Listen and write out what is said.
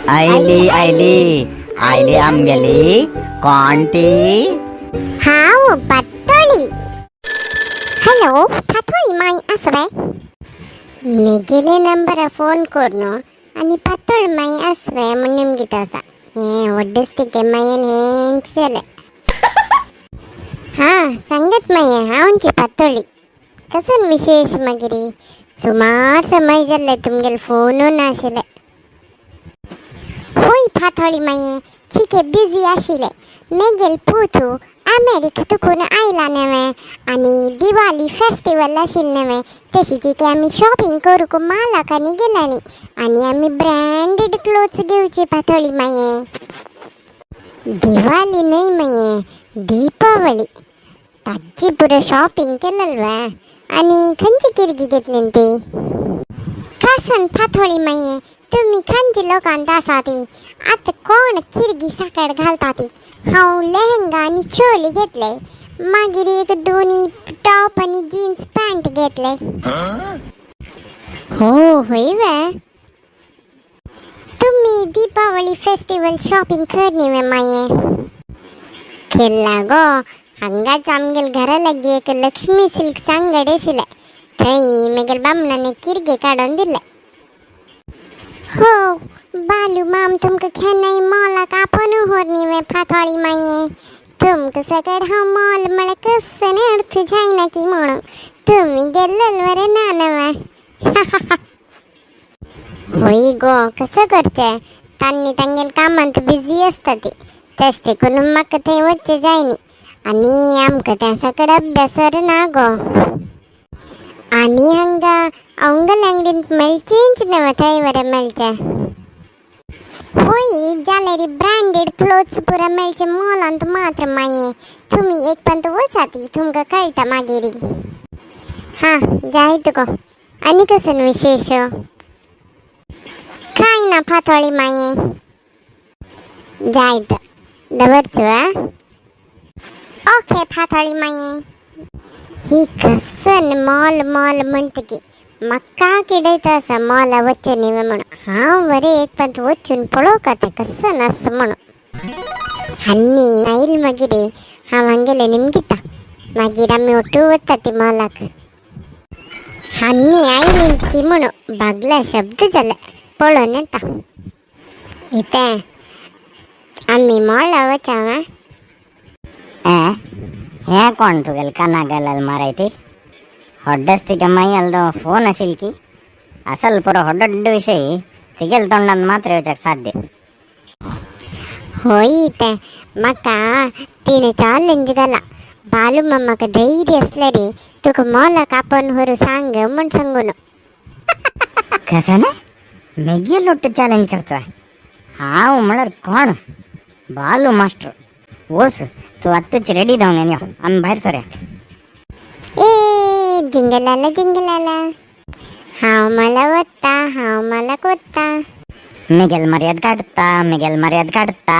आयली आयली आयली आमगेली कोण ती? हांव पातोळी. हॅलो पातोळी माय आसा वे? मेगेले नंबरा फोन करून आनी पातोळ माय आसवे म्हूण निमगीत आसा. हें व्हड्डस्तिके मायेन हेंच जालें. हां सांगात माये, हांवची पातोळी. कसन विशेश मागीर? सुमार समय जाल्ले तुमगेले फोनू नाशिल्ले. होय पातोळी माये, चिके बिजी आशिल्ले. मेगेल पूतू अमेरिका तुकून आयला नवे आनी दिवाळी फेस्टिवल आशिल्लें नवे, तशी चिके आमी शॉपिंग करूंक मालाकानी गेल्यानी आनी आमी ब्रँडेड क्लोथ्स घेवचे पातोळी माये. दिवाळी न्हय माये, दीपावली. ताजी पुरो शॉपिंग केलें आनी खंयची किरगी घेतली ती? कसन पातोळी माये, तुमी खंयचे लोकांत आसा ती? आतां कोण किरगी साकड घालता ती? हांव लेहंगा आनी चोली घेतले, मागीर एक दोनी टॉप आनी जीन्स पॅन्ट घेतले. हो होय वे? तुमी दीपावली फेस्टिवल शॉपिंग करनी वे माये? केल्ला गो. हांगाच आमगेल घरा लागीं एक लक्ष्मी सिल्क्स अंगडी आशिल्लें, थंय मेगेल बामणाने किरगे काडून दिले. हो बालू माम तुमकां केन्नाय मॉलाक आपोवन व्हरनी वे पातोळी माये? तुमकां सगळें हांव मॉल म्हळ्यार कसने अर्थ जायना की म्हणून तुमी गेल्लेल बरें ना नवे. होय गो, कसं करचें? तांणी तांगेल कामांत बिजी आसता ती, तशें देखून म्हाका थंय वचचें जायनी आनी आमकां त्या सगळें अभ्यास ना गो. आनी हांगा अंगल अंगडींत मेळचेंच नवे, थंय बरें मेळचें. होय जाल्यार ब्रँडेड क्लोथ्स पुरा मेळचे मॉलांत मात्र माये. तुमी एक पंत वचाती, तुमकां कळटा मागीर. हां जाय तुका. आनी कसन विशेश? काय ना पातोळी माये. जायत दवरचो. ओके पातोळी माये. ही कसन मॉल मॉल म्हणटकी म्हाका किडयता आसा मॉला वचचें न्ही म्हणून. हांव बरें एक पंत वचून पळोवंक आतां कसन आसा म्हणून. आनी आयल मागीर हांव हांगेलें निमगिता, मागीर आमी ओटू वता ती मॉलाक. आनी आयली की म्हणून बागला शब्द जाले पळोवन येता. इतें आमी मॉला वचा. ए हे कोण तुगेल काना गेलेल माराय ती? हड्डस तिका माई फोन आशिल की असल पुरो हड्ड विषय तिगेल तोंडान मात्र येवच्याक साध्य. होय तें म्हाका तिणें चॅलेंज घाला, बालू मामाक धैर्य आसल्यार तुका मॉलाक आपोवन व्हरू सांग म्हूण सांगून. कसं ना मेगेल ಒಟ್ಟು ಚಾಲೆಂज करतोय? हांव म्हळ्यार कोण? बालू मास्टर. वोस तू आत्ताच रेडी जावन यो, आमी भायर सरया. ए जिंगलाला जिंगलाला, हांव मला वता, हांव मॉलाक वता. मेगेल मर्याद काडटा, मेगेल मर्याद काडटा.